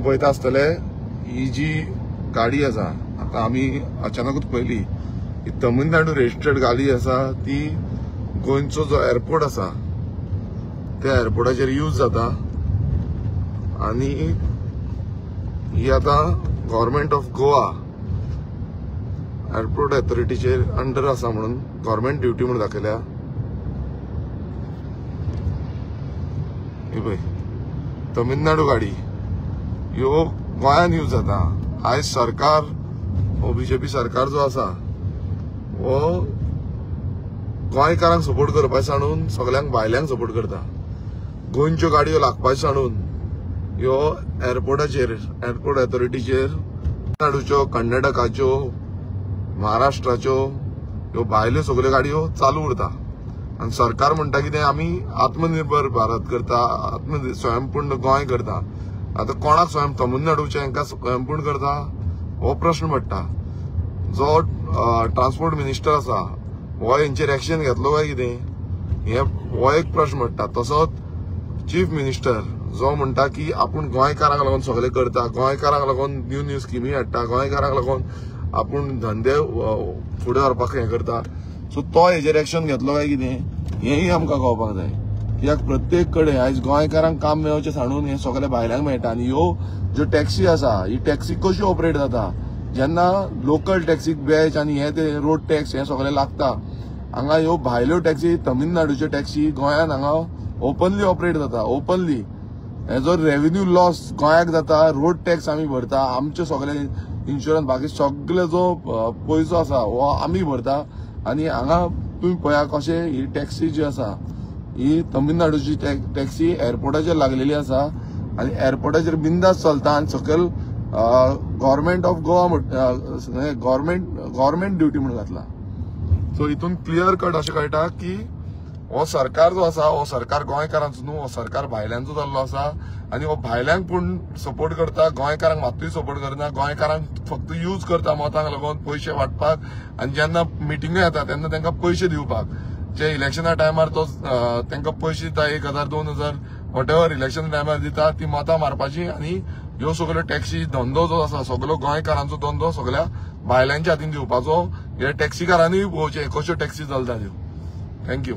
तुमी पळयता आसतले ही जी गाडी आसा, आतां आमी अचानकूच पळयली, ही तमिळनाडू रजिस्टर्ड गाडी आसा ती गोंयचो जो एअरपोर्ट आसा त्या एअरपोर्टाचेर यूज जाता आनी ही आतां गव्हर्मेंट ऑफ गोवा एअरपोर्ट अथॉरिटीचेर अंडर आसा म्हणून गव्हर्मेंट ड्युटी म्हणून दाखयल्या. ही पळय तमिळनाडू गाडी ह्यो गोंयान यूज जाता. आयज सरकार हो बीजेपी सरकार जो आसा हो गोंयकारांक सपोर्ट करपाचें सांडून सगल्यांक भायल्यांक सपोर्ट करता. गोंयच्यो गाडयो लागपाचें सांडून ह्यो एअरपोर्टाचेर, एअरपोर्ट अथॉरिटीचेर तमिळनाडूच्यो, कर्नाटकाच्यो, महाराष्ट्राच्यो ह्यो भायल्यो सगल्यो गाडयो चालू उरता. आनी सरकार म्हणटा कितें, आमी आत्मनिर्भर भारत करता, आत्म स्वयंपूर्ण गोंय करता. आतां कोणाक स्वयं, तमिळनाडूचे हांकां स्वयंपूर्ण करता हो प्रश्न पडटा. जो ट्रान्सपोर्ट मिनिस्टर आसा हो हेंचेर एक्शन घेतलो काय कितें, हे हो एक प्रश्न पडटा. तसोच चीफ मिनिस्टर जो म्हणटा की आपूण गोंयकारांक लागून सगळें करता, गोंयकारांक लागून न्यू न्यू स्किमी हाडटा, गोंयकारांक लागून आपूण धंदे फुडें व्हरपाक हें करता, सो तो हेजेर एक्शन घेतलो काय कितें हेंय आमकां कळपाक जाय. कित्याक प्रत्येक कडेन आयज गोंयकारांक काम मेळचें सांडून हें सगळें भायल्यांक मेळटा. आनी ह्यो ज्यो टॅक्सी आसा ही टॅक्सी कशी ऑपरेट जाता, जेन्ना लोकल टॅक्सीक बॅच आनी हे ते रोड टॅक्स हें सगळें लागता, हांगा ह्यो भायल्यो टॅक्सी, तमिळनाडूच्यो टॅक्सी गोंयांत हांगा ओपनली ऑपरेट जाता. ओपनली हेजो रेव्हेन्यू लॉस गोंयाक जाता, रोड टॅक्स आमी भरता, आमचे सगळे इन्शुरन्स बाकी सगळे जो पयसो आसा हो आमी भरता. आनी हांगा तुमी पळया कशें ही टॅक्सी जी आसा ही तमिळनाडूची टॅक्सी एअरपोर्टाचेर लागलेली आसा आनी एअरपोर्टाचेर बिंदास चलता आनी सकयल government of Goa government duty म्हणून घातला. सो हितून क्लियर कट अशें कळटा की हो सरकार जो आसा हो सरकार गोंयकारांचो न्हू, हो सरकार भायल्यांचो जाल्लो आसा आनी हो भायल्यांक पूण सपोर्ट करता, गोंयकारांक मात्तूय सपोर्ट करना. गोंयकारांक फक्त यूज करता मतांक लागून पयशे वांटपाक आनी जेन्ना मिटिंगो येता तेन्ना तांकां पयशे दिवपाक. जे इलेक्शना टायमार तो तांकां पयशे दिता, 1000 2000 वॉटेवर इलेक्शन टायमार दिता, ती मतां मारपाची. आनी ह्यो सगळ्यो टॅक्सी धंदो जो आसा सगळो गोंयकारांचो धंदो सगळ्या भायल्यांच्या हातीन दिवपाचो. हे टॅक्सीकारांनीय पळोवचें कश्यो टॅक्सी चलता त्यो. Thank you.